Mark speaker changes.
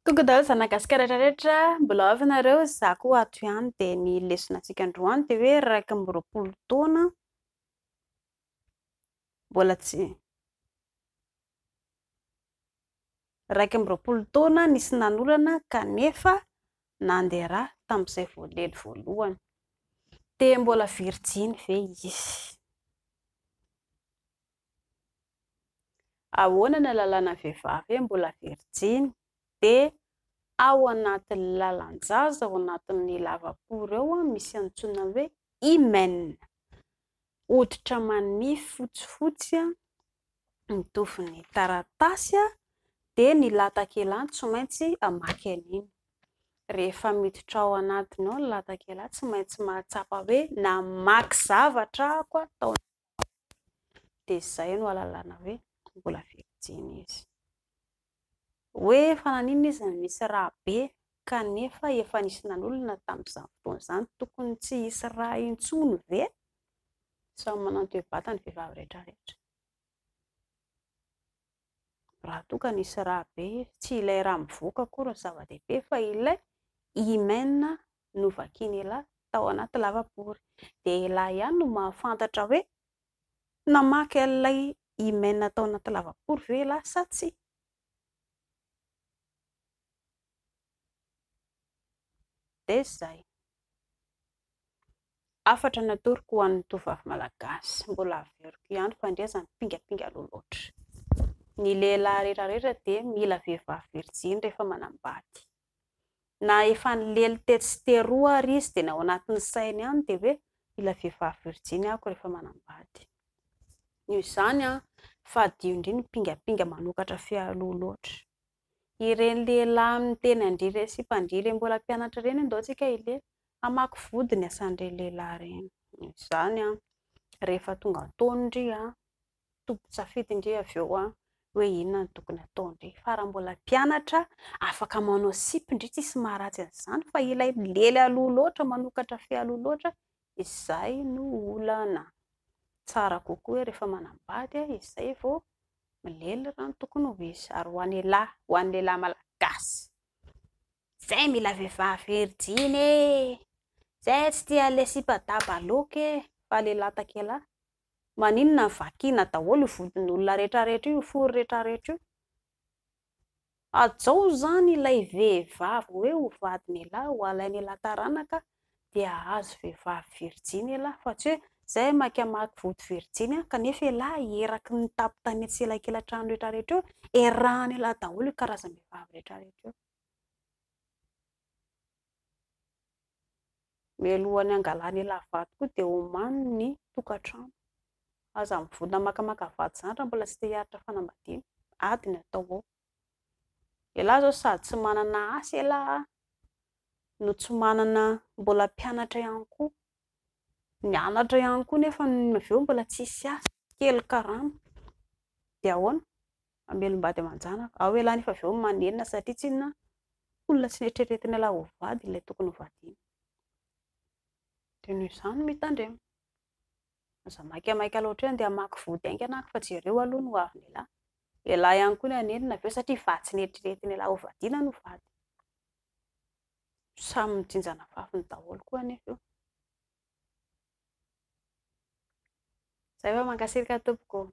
Speaker 1: Coucou daholo zanagasikara rehetra, mbola ao ve nareo? Za koa ato ihany dia ny lesona antsika androany dia hoe 21 taona mbola tsy 21 taona nisy nanolana kanefa nandeha rà tamin'izay voalely voalohany. Dia mbola virjiny ve izy? Ahoana ny ahalalana ny vehivavy hoe mbola virjiny? Dia ao anatin'ny lalan-jaza, ao anatin'ny lavapory ao misy antsoina hoe hymen. Hoditra manify fotsifotsy mitovy ny taratasy dia ny latak'elah tsy maintsy hamaky an'iny. Rehefa miditra ao anatiny ao ny latak'elah tsy maintsy mahatsapa hoe namaky zavatra aho tao Dia izay no ahalalana hoe mbola virjiny izy. Hoe efa naninona izy no nisy rà be kanefa efa nisy nanolona tamin'izany fotoana izany, tokony tsy hisy rà intsony ve? Samy manana ny toe-batany ny vehivavy rehetra rehetra. Raha toa ka nisy rà be izy, tsy ilay rà mivoaka akory no zava-dehibe fa ilay hymen novakian'ialahy tao anaty lavabory. Dia ialahy ihany no mahafantatra hoe namaky an'ilay hymen tao anaty lavabory ve ialahy sa tsia. Dia izay. Hafatra natoroko ho an'ny tovovavy malagasy, mbola averiko ihany fa ndry aza mipingapinga aloha loatra. Ny lehilahy rehetra rehetra dia mila vehivavy virjiny rehefa manambady. Na efa nilely tetsy sy teroa ary izy dia ny ao anatin'ny sainy ihany dia hoe mila vehivavy virjiny aho rehefa manambady. Noho izany, fadio indrindra ny mipingapinga manokatra fialoha loatra. Ireny lehilahy miteny an-dry ireny sy mpandry ireny mbola mpianatra ireny andao tsika hileha hamaky vody ny asan'ireny lehilahy ireny. Noho izany an, rehefa tonga ataony-ndry an, tompon-tsafidy-ndry avy eo an, hoe inona no tokony ataon-dry. Fa raha mbola mpianatra, afaka manao sipa-ndry, tsisy maharatsy an'izany, fa ilay milely aloha loatra, manokatra fe aloha loatra, izay no olana. Tsara kokoa hoe rehefa manambady izay vao milely raha ny tokony ho izy. Ary ho an'ialahy, ho an'ny lehilahy malagasy, zay mila vehivavy virjiny e! Zay tsy tia an'ilay sipa dabaloaka e! Fa lehilahy takela, maninona no vakiana daholo io vodin'olona rehetrarehetra io, io fory rehetrarehetra io? Hajao izany ilay vehivavy hoe ho vadin'ialahy, ho alain'ialahy taranaka dia hahazo vehivavy virjiny ialahy fa tsy hoe zay maika mamaky vody virjiny aho kanefa ialahy eraky ny tampon-tanety sy elakelan-trano rehetrarehetra eo, erahan'ialahy daholo io karazam-behivavy rehetrarehetra io. Mialohan'ny hangalan'ialahy vady koa dia omano ny tokantrano. Aza mivonona makamaka vady izany raha mbola tsy te hiaritra fanambadiana. Ady ny atao ao. Ialahy izao sady tsy manana asa ialahy no tsy manana mbola mpianatra ihany koa. Mianatra ihany koa nefa avy eo mbola tsisy asa, kely karama. Dia ahoana? Mamelom-bady aman-janaka. Ao ialahy nefa avy eo manenina satria tsinona olona tsy neritreretin'ialahy ho vady ilay tokony ho vadiana. Dia noho izany mitandrema. Aza maikamaika loatra hoe andeha hamaky vody haingana aho fa jereo aloha ny ho avin'ialahy. Ialahy ihany koa ny hanenina avy eo satria vady tsy neritreretin'ialahy ho vadiana no vady. Samy mijinja nafafiny daholo koa anefa io. Zay fa mankasitraka tompoko.